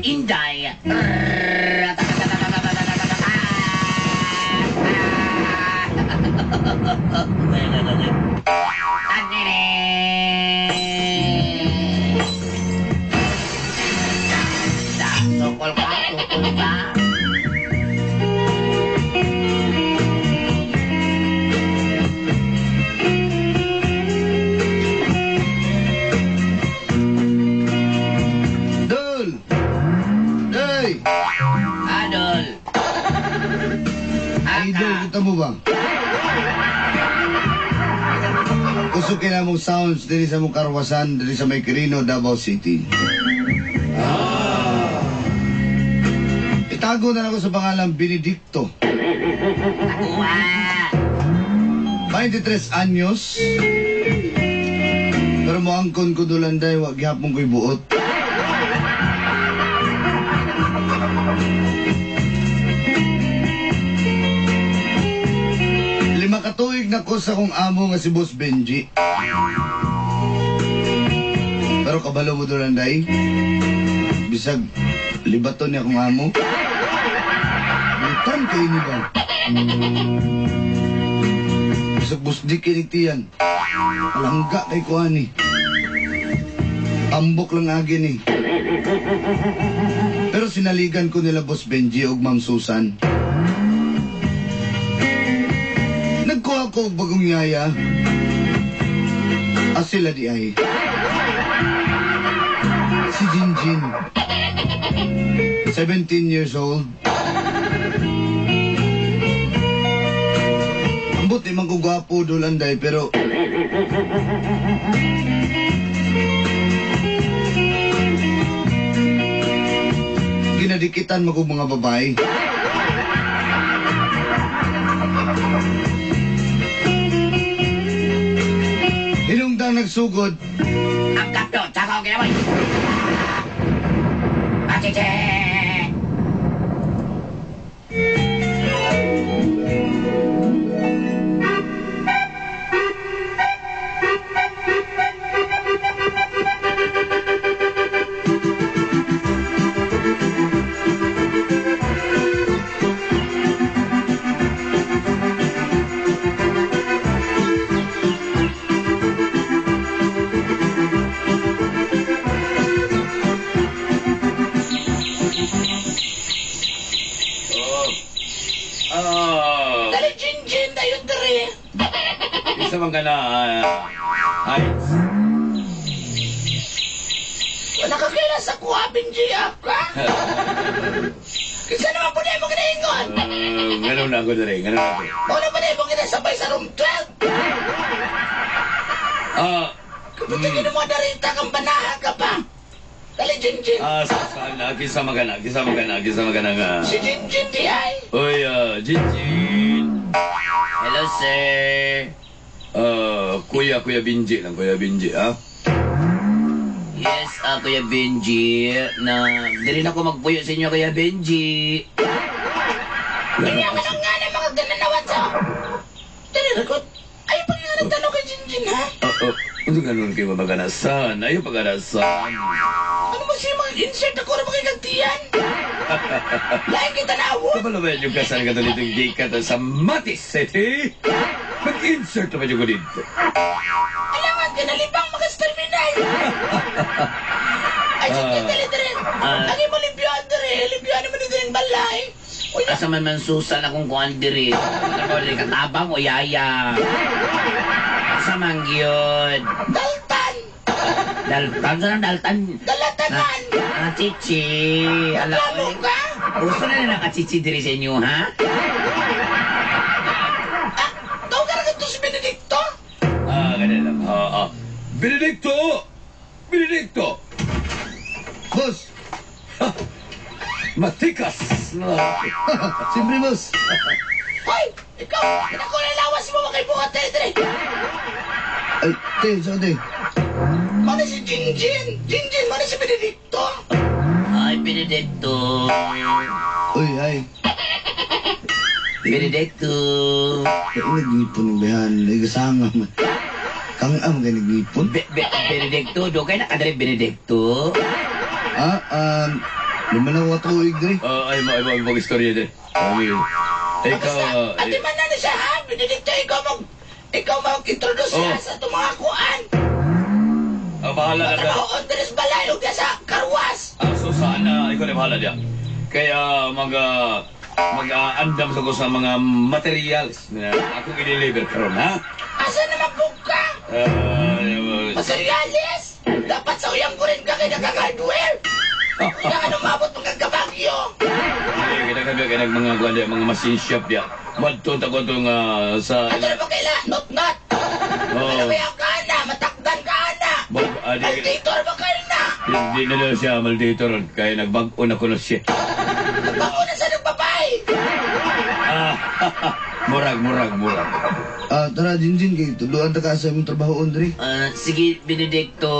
Inday. Sukol ka, sukol ka. Dol! Day! Adol. Idol, Aka. kita mo ba? Kusog kay namong sounds diri sa mong karwasan, diri sa may Quirino, Davao City. Itago na lang ako sa pangalang Benedicto. Takuha. 23 anyos. Pero moangkon ko dulanday, wa gihapon ko'y buot. Lima ka tuig na ko sa kong amo nga si Boss Benji. Pero kabalo mo dulanday, bisag libaton niya akong amo. Butan kayo ni ba? Bisag busdik kinigtiyan. Alangga kay kuani. Tambok lang agi ni. Pero sinaligan ko nila Boss Benji og Ma'am Susan. Nagkuha ko og bagong yaya. Sila di ay. Si Jinjin. 17 years old. Ambot di man ko gwapo dulanday pero ginadikitan mo kong mga babae. Hinungdang nagsugod. Ang kapyo, tsaka okay naman. Achiche! Ah, Dali, Jinjin, dayon diri. Isa man ka na, ay, Wala ka kaila sa kuha, Benji, ka? Kinsa naman po na mo ginaingon? Ganun na ako diri, ganun na ako. Wala ba na mo ginasabay sa room 12? Kung tingin mo darita kang banaha ka pa. Dali, Jinjin. Sa, kinsa man ka na, kinsa man ka na, kinsa man ka na nga. Si Jinjin di ay. Uy, Jinjin. Hello, sir. Kuya Benji lang, Kuya Benji, ha? Yes, Kuya Benji. Na, diri na ko magpuyo sa inyo, Kuya Benji. Kaya ka nang nga na mga gananawan sa... Dali, Rakot. Ay, pag nga nagtanong kay Jinjin, ha? Ano ganun kayo mabaganasan? Ayaw paganasan. Ano mo siya mga insert ako na mga kagtiyan? Lain kita na awo. Kabalo ba yung kasal ka dito yung gay ka sa Matis City? Mag-insert naman yung dito. Alangan ka na libang mga terminal. Ay, sige, dali, dali. Ang imo libyuan dali. Libyuan naman dito yung balay. Uy, Asa man man susan akong kuan diri. Ako diri katabang o yaya. Asa man gyud? Daltan. Daltan sa nang daltan. Dalatanan. Ah, chichi. Ala Lalo ka. Uso na nakachichi diri sa inyo, ha? Ah, tawag ka na si Benedicto? Ganun lang. Benedicto! Benedicto! Boss! Matikas na lalaki. Siyempre, boss. Hoy! Ikaw! Ako na lawas mo makaibuhat diri diri. Ay, te, sa te. Mana si Jinjin? Jinjin, mana si Benedicto? Ay, Benedicto. Uy, ay. Benedicto. Kaya naglipon ng bayan. Nag-asanga man. Kang am kay naglipon. Benedicto, do kay nakadiri Benedicto. Ah, Lima na ko katuig diri. Ay mo, ay mo, ay mo istorya din. Ikaw, Basta, ati man na na siya ha, Benedicto, ikaw mag-introduce Oh. siya sa itong mga kuan. Bahala na ka. Matrabaho on sa balay, huwag sa karwas. So saan na, ikaw na bahala diya. Kaya mag-andam sa ko sa mga materials na akong i-deliver karon, ha? Asa naman po ka? Materials? Dapat sa uyang ko rin ka kay nagka-hardware. Kailangan umabot mga kabagyo. Hindi, kita kami kaya mga kuwan diya, mga machine shop diya. Madto ta ko itong sa... Ato na ba kaila? Not-not. Oo. Ano ba ka na? Matakdan ka na? Maldator ba kayo na? Hindi na daw siya maldator kaya nagbag-o na ko na siya. Nagbago na sa nagpapay. Murag. Tara, Jinjin, kay tuluan ta ka sa imong trabaho, Andre. Sige, Benedicto,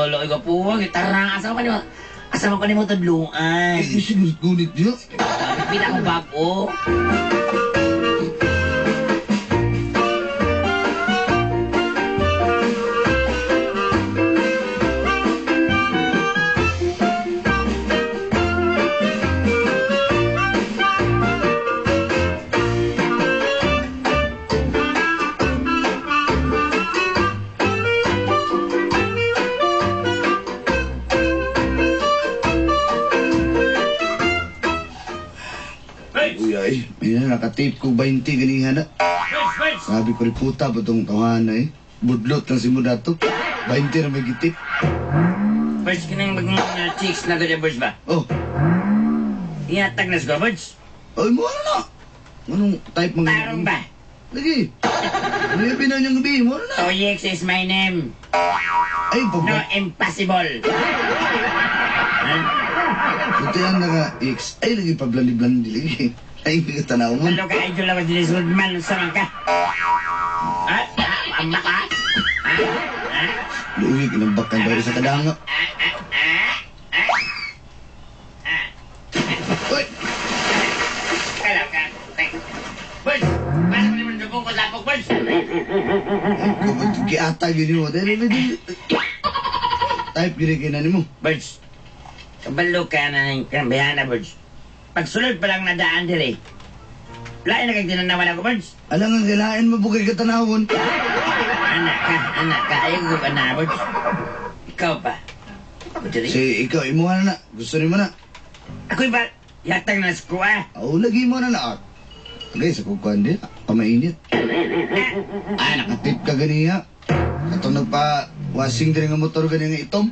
loy ko po. Tara, asa ka nimo? Asa man ko nimo tudluan? Eh, sige, gunit niyo. Pila akong bag-o. Uy, ay, may nakatape ko 20 ganihan na. Sabi ko rin puta ba itong tawahan na eh. Budlot lang si mo dato. 20 na may gitip. Birds, kinang bagong chicks na doon, birds ba? Oh. Ihatag na siguro, birds. Ay, mo ano na? Anong type mga... Tarong ba? Lagi. Ano yung pinan niyang gabi? Mo ano na? Toyex is my name. Ay, pag... No, impossible. Ha? Ito yan naka-X. Ay, lagi pa blandi-blandi lagi. Ay, hindi ka tanaw mo. Ano ka, idol ako din sa man, sa man ka? Ha? Ama ka? Ha? Ha? Luwi, kinambakan tayo sa kadanga. Uy! Kalaw ka. Birds! Paano mo naman dubong ko sa birds? Kung giata gini mo. Dahil, type gini kinani mo. Birds, kabalo ka na ng kambihana, birds. Pagsulod pa lang nadaan dire. Lain na kang tinanawan ako, birds. Alam nga, kailangan mo bukay ka tanawon. Anak ka. Ayaw ko ka na, birds. Ikaw pa. Ako dire. Si, ikaw, imuha na na. Gusto ni mo na. Ako'y ba, yatang na sa kuha. Oo, lagi mo na na. Okay, sa kukuhan din. Pamainit. Nakatip ka ganiya. Atong nagpa-washing din nga motor ganiya nga itom.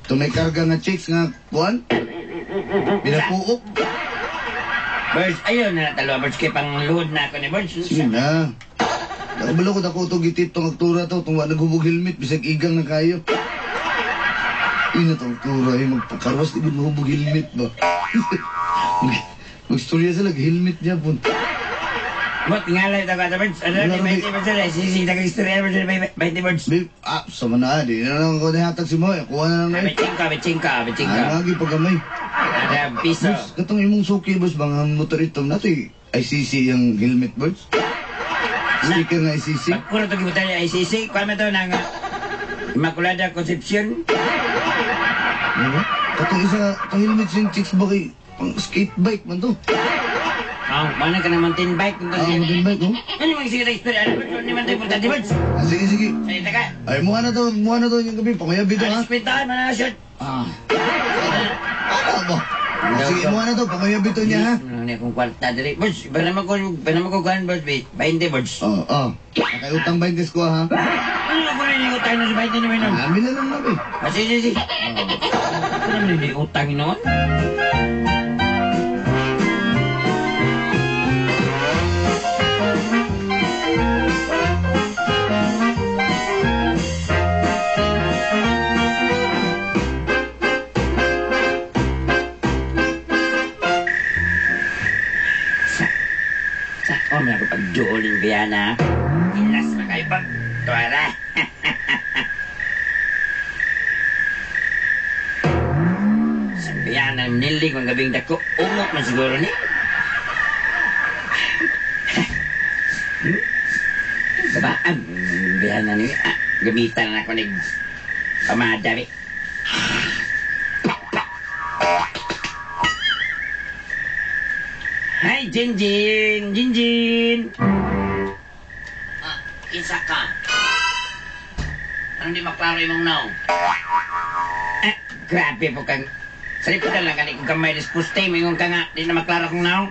Itong may karga nga chicks nga kuhan. Pinapuok. Birds, ayaw na natalo, birds. Kaya pang load na ako ni birds. Sige na. Nakabalo ko ako itong gitip itong aktura to. Itong naghubog helmet, bisag igang na kayo. Ina itong aktura eh. Magpakarwas, di ba mahubog helmet ba? Magstorya sila, helmet niya po. Mot, ngalay ito ka, birds. Ano, Wala di rin. 20 birds, sisig na istorya, birds, 20 birds. Babe, sama na, di na lang ako nahatag si Moy. Kuha na lang na eh. Bitsinka. Ano lagi pagkamay. Ada piso. Boss, katong imong suki, boss, bang ang motor itom nato eh. ICC yung helmet, boss. Sticker nga ICC. Pagkuro ito gibutan niya ICC, kuha mo ito ng Immaculada Concepcion. Ano? Katong isa, itong helmet sin chicks ba kay pang skate bike man to? Mana ka ng mountain bike. Mountain bike, oh. Ano yung sige istorya? Ano birds? Ano man ito importante, birds? Sige, sige. Salita ka. Ay, mukha na to yung gabi. Pangayabi to, ha? Alas pintahan, mana na shoot. Ano ba? Sige, mukha na to. Pangayabi to niya, ha? Ano na akong kwarta diri. Birds, ba naman ko kuhan, birds, 20 birds. Oo, oo. Nakautang 20 ko, ha? Ano na ko na yung utang na sa 20 naman nun? Amin na lang nabi. Sige, sige. Ano naman yung utang noon? Sa oh, may ako pag-duolin Biana. Ilas na kayo pag tuwara. Sa Biana, nilig ang gabing dako. Umok man siguro ni. Babaan, Biana ni. Gamitan na ako ni pamada. Jin Jin, Jin Jin. Ah, isa ka. Ano di maklaro imong naong? Ah, grabe po kang... Sarip na lang kani kung kamay dispuste, mingon ka nga, di na maklaro kong naong.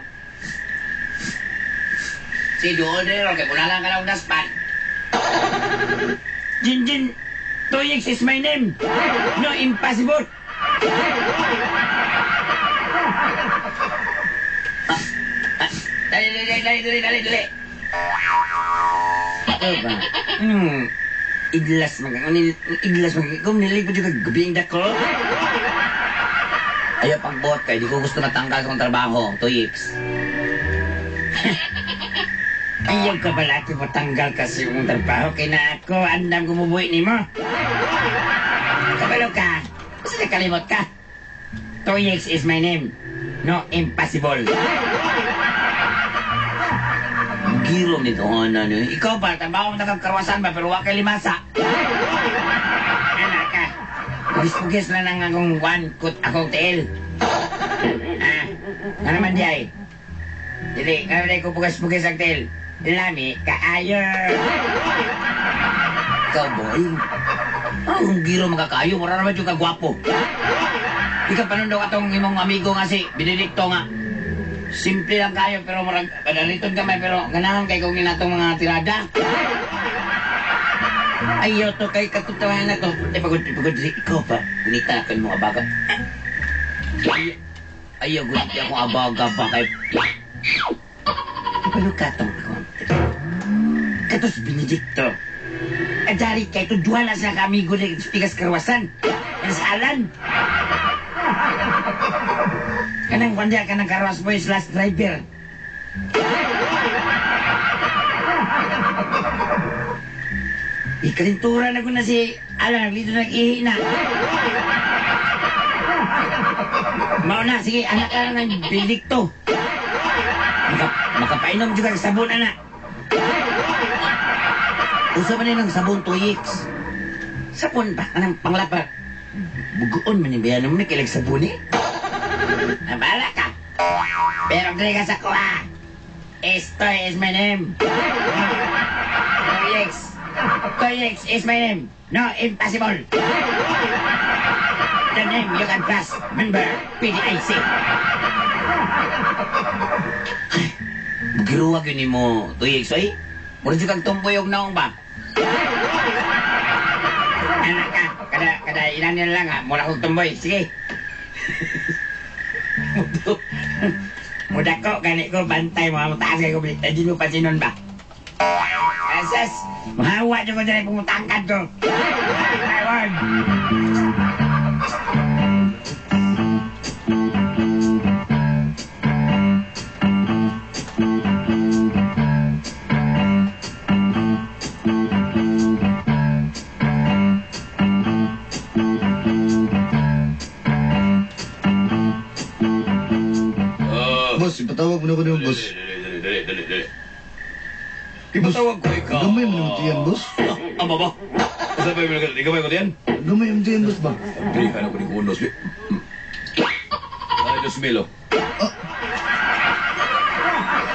Si doon din ron, kay punalan ka na og daspan. Jin Jin, Toyix is my name. No, impossible. Ah, dali, dali, dali, dali, dali, dali. Ikaw ba? Idlas man kang, idlas man kang, kung nilig pa dyan kag gabing dako. Ayaw pagbuot kay, di ko gusto matanggal sa akong trabaho, Toyix. Ayaw ka pala ako matanggal kasi yung trabaho kay na ako, andam gumubuhi ni mo. Kabalo ka, basta nakalimot ka. Toyix is my name. No, impossible. Ang girom nito, ano, ano. Ikaw ba, trabaho mo na kang karwasan ba, pero wa kay limasa. Anak ka, pugis-pugis na lang akong one kut akong tiil. Ah, ano man di ay? Dili, ano man ko pugis-pugis ang tiil? Lami, kaayo. Ikaw, boy. Ang giro makakayo, mura naman yung kagwapo. Ikaw panundok atong imong amigo nga si Benedicto nga. Simple lang kayo pero murag padariton kamay pero ganahan kay kung inatong mga tirada. Ayaw to kay katutawan na to. Ay pagod pagod si ikaw pa. Gunita na kayo mga abaga. Ay, ayaw gunita akong abaga ba kay Kabalo ka tong ako. Katos Benedicto. Adari kay to duha na siya ka amigo ni Pigas Karwasan. Yan sa Alan. Kanang kwandya kanang Karwas Boys last driver. Ikalintura na ko na si Alan, dito nag-ihi na. Mao na, sige, anak ka na ng Benedicto. Makapainom juga ng sabon, anak. Usa man ng sabon Toyix. Sabon ba? Anong panglapa? Bugoon man yung bayanan mo na kailang sabon eh. Nabala ka. Pero dali ka sa kuha. Esto is my name. Toyix. Toyix is my name. No, impossible. The name you can trust. Member PDIC. Giruwag yun mo, Toyix, oy. Mura jud kag tumboy og naong ba? Anak ka, kada ilan nila lang ha, mura kong tumboy. Sige. Muda ko, gani ko, bantay mo, mataas kayo ko, di mo pansinon ba? Asas, mahawa dyan ko dyan ay pumutangkad ko. My word. Boss, ipatawag mo na ko niyo, boss. Dali, dali, dali, dali. Boss, Ipatawag ko ikaw. Gamay mo naman tiyan, boss. Ah, ama ba? Asa ba yung gamay ko tiyan? Gamay mo tiyan, boss ba? Berikan ako ni Kunos. Ay, Diyos milo.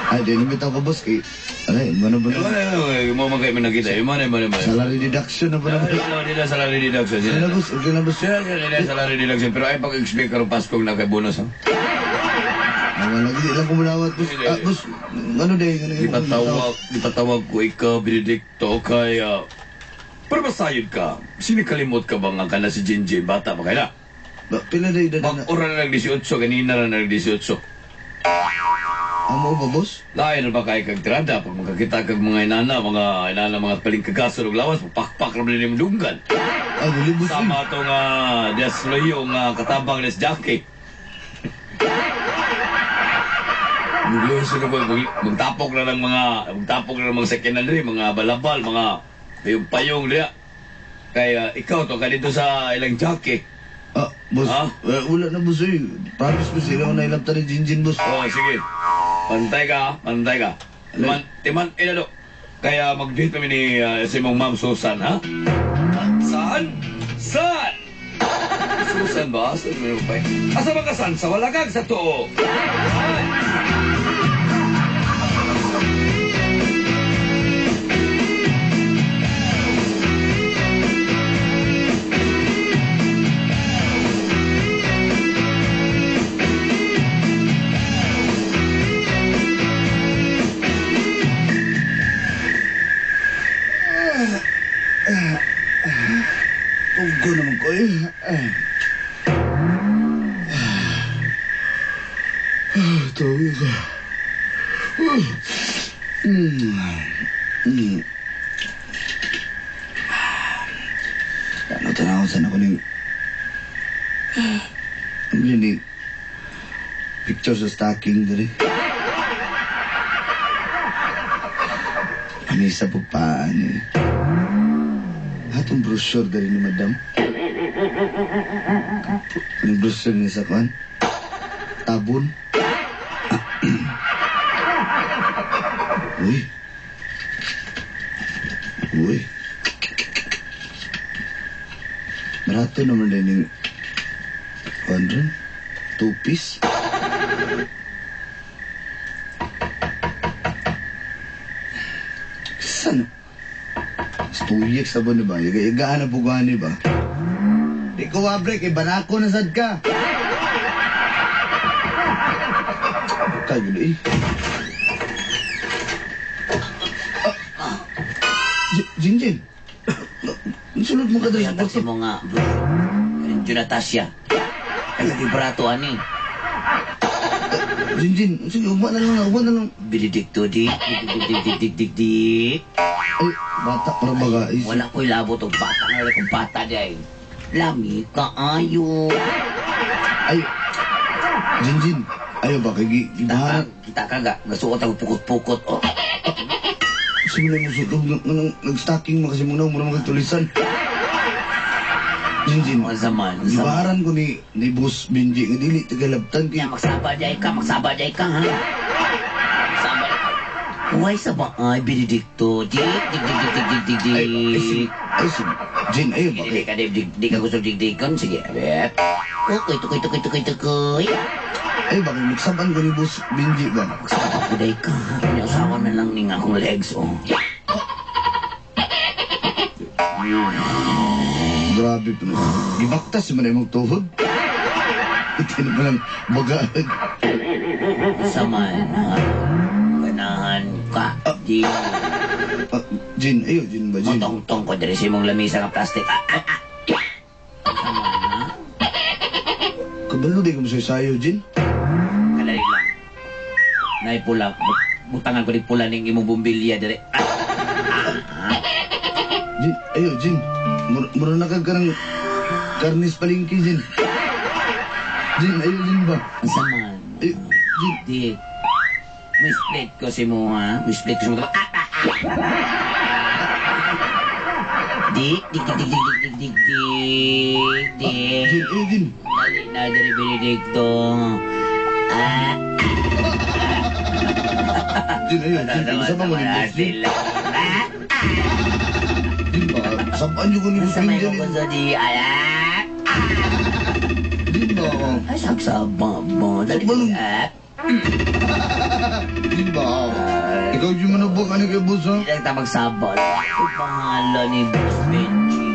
Ay, di naman ko, boss. Kay, ay, mano ba na? Mo man kayo nakita. Mano, mano, mano. Salary deduction na ba naman? Ano, di na salary deduction. Okay na, boss. Okay na, boss. Sila, salary deduction. Pero ay pag-expect ka rin Pasko na kay bonus, ha? Wala, di lang kumunawat, boss. Ah, boss, ano day? Ipatawag ko ikaw, Benedicto, kaya... Pero masayod ka. Sinikalimot ka ba nga ka na si Jinjin? Bata pa kaya na? Pila day na na? Bag-ora na nag-18, kanina na nag-18. Amo ba, boss? Lain na ba kay kag tirada? Pag makakita kag mga inana, mga palingkagaso ng lawas, pakpak na rin yung dunggan. Ay, dili, boss. Sama itong Desloyo nga katabang ni Jackie. Magluso na ba, magtapok na ng mga second hand rin, mga balabal, mga payong-payong niya. Kaya ikaw to, ka dito sa ilang Jackie. Ah, boss, Ha? Wala na, boss, eh. Promise, boss, ilang na ilang tayo Jinjin, boss. Oo, sige. Pantay ka, pantay ka. Timan, inano. Kaya mag-date kami ni si mong Ma'am Susan, ha? Saan? Saan? Susan ba? Saan mo pa? Asa ba ka, San? Sa Walagag, sa Tuo? Saan? Tugo naman ko eh. Tawag ka. Ano tanaw saan ako ning... Ang ni picture sa stocking diri. Kami sa pagpaan eh. Atong brochure diri ni madam. Anong brochure niya sa kuan? Tabon. Uy. Uy. Barato naman din yung kuan rin. 2 piece. Saan? Stuyek sa ba ba? Igaan na puguan ba? Di ko wabre, kay banako na sad ka. Kayo na eh. Jinjin. Sulod mo ka dali sa kwarto. Mo nga, bro. Junatasya. Kaya vibrato ani. Jinjin, sige, ugma na lang, ugma na lang. Benedicto, di. Dik, dik, dik, dik, dik. Ay, bata, para baga. Wala ko'y labot og bata. Wala kong bata di. Lami kaayo. Ay, Jinjin, ayo ba, kay gibahan. Kita ka ga, gasuot ang pukot-pukot, oh. Sige na mo, nag-stocking mo kasi muna, muna magtulisan. Jinjin, gibaharan ko ni Boss Benji, nga dili tagalabtan. Ya, magsaba di ka, magsaba di ka, ha? Magsaba di ka. Uway sa ba? Ay, Benedicto, dik, dik, dik, dik, dik, dik, dik. Ay, si Jin, ayo ba? Di ka, di ka gusto dik-dikon, sige, abet. Tukoy, tukoy, tukoy, tukoy, tukoy. Ay, bakit magsaban ko ni Boss Benji ba? Magsaba ko day ka, ha? Pinausawa na lang ning akong legs, oh. Grabe po na. Gibaktas man ay mong tuhod. Ito na palang baga. Saman, ha? Ganahan ka, Jin. Jin, ayo, Jin ba, Jin? Motong-tong ko diri sa imong lamisa nga plastic. Saman, ha? Kabalo di ko masayo, Jin. Kadali lang. Nay pula, butangan ko di pula ning imong bumbilya diri. Jin, ayo, Jin. Mura na kag karang karnis palengke, Jin. Jin, ayo, Jin ba? Saman. Ayo, Jin. Di. May split ko si mo, ha? May split ko si mo. Dik, dik, dik, dik, dik, dik, dik, dik, dik. Jin, ayo, Jin. Dali na, diri, Benedicto. Jin, ayo, Jin. Sama mo ni Boss, Jin. Jin ba? Sabaan nyo ko ni Boss Samay Benji. ko sa di, Jin ba? Ay, sagsaba mo. Dali, Jin ba? Ikaw yung manubok, ano kay Boss, ha? Hindi lang ta magsabal. Ang pangalan ni Boss Benji.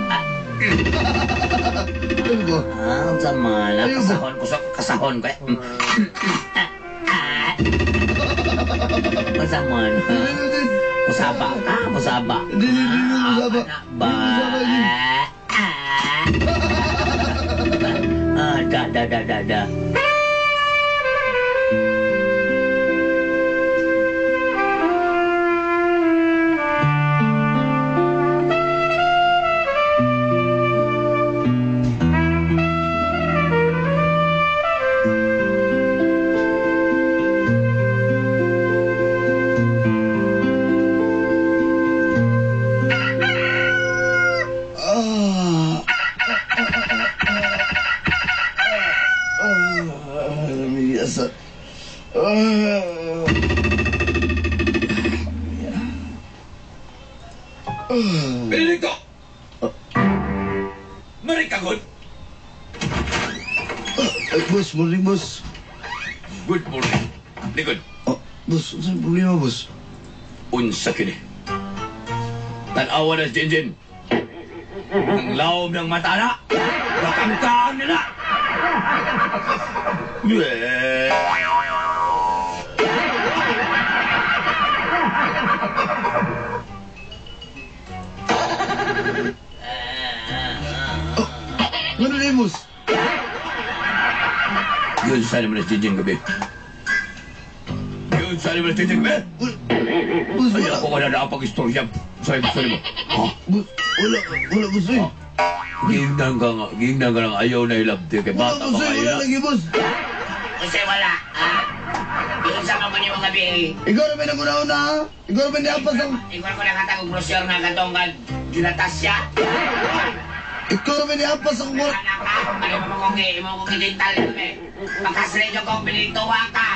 Ano ba? Ang sama na. Kasahon ko. Kasahon ko. Masaman. Musaba ka? Musaba. Hindi, hindi, hindi, musaba. Ba? Da, da, da, da, da. Benedicto! Marikagod! Ay, boss, morning, boss. Good morning. Likod. Oh, boss, saan problema, boss? Unsa kini. Tanawa na si Jinjin. Ang lawom ng mata na. Nakangkaan nila. Ano na boss? Yun sa naman na si Jing gabi. Yun sa naman na si Jing gabi. Boss, Ay, wala. ako ka na nakapag-istorya. Sa gusto mo. Ha? Boss, wala, wala, boss, eh. Gingnan ka nga. Gingnan ka lang. Ayaw na ilabdi. Kay Wala, bata boss, pa eh. kayo Wala na. lagi, boss. Kasi wala, ha? Yung sa mga ni mga bi. Ikaw na may naguna-una, ha? Ikaw na may niapas ang... Ikaw ko nakatag og brochure na katong nga gilatas siya. Ikaw na may niapas ang... Anak ka, ano mo kong imo kong gidental eh. Makasredyo kong pinituwa ka.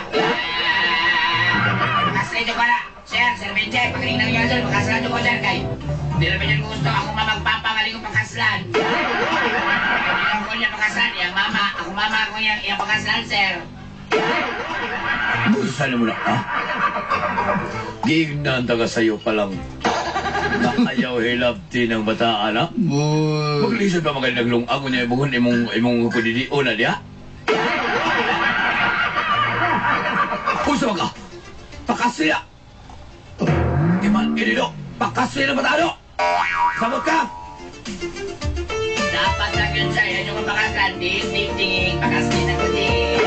Makasredyo ka na. Sir, Sir Benjay, pakinig na niya sir, makasradyo ko sir kay. Hindi naman yan gusto ako mamagpapangaling kong pakaslan. Hindi ako niya pakaslan, iyang mama, ako mama ako iyang, iyang pakaslan, sir. Sana mo na, ha? Gingnan taga sa'yo pa lang. Na ayaw hilabti ng bataan, ha? Boss. Maglisod pa magaling naglungag ko niya imong imong imong kudidio na diya. Usa ka. Pakasya. Di man inino. Pakasya na batano. Sabot ka. Dapat lang yun sir, yan yung pakaslan. Ding, ding, ding, pakaslan ako ding.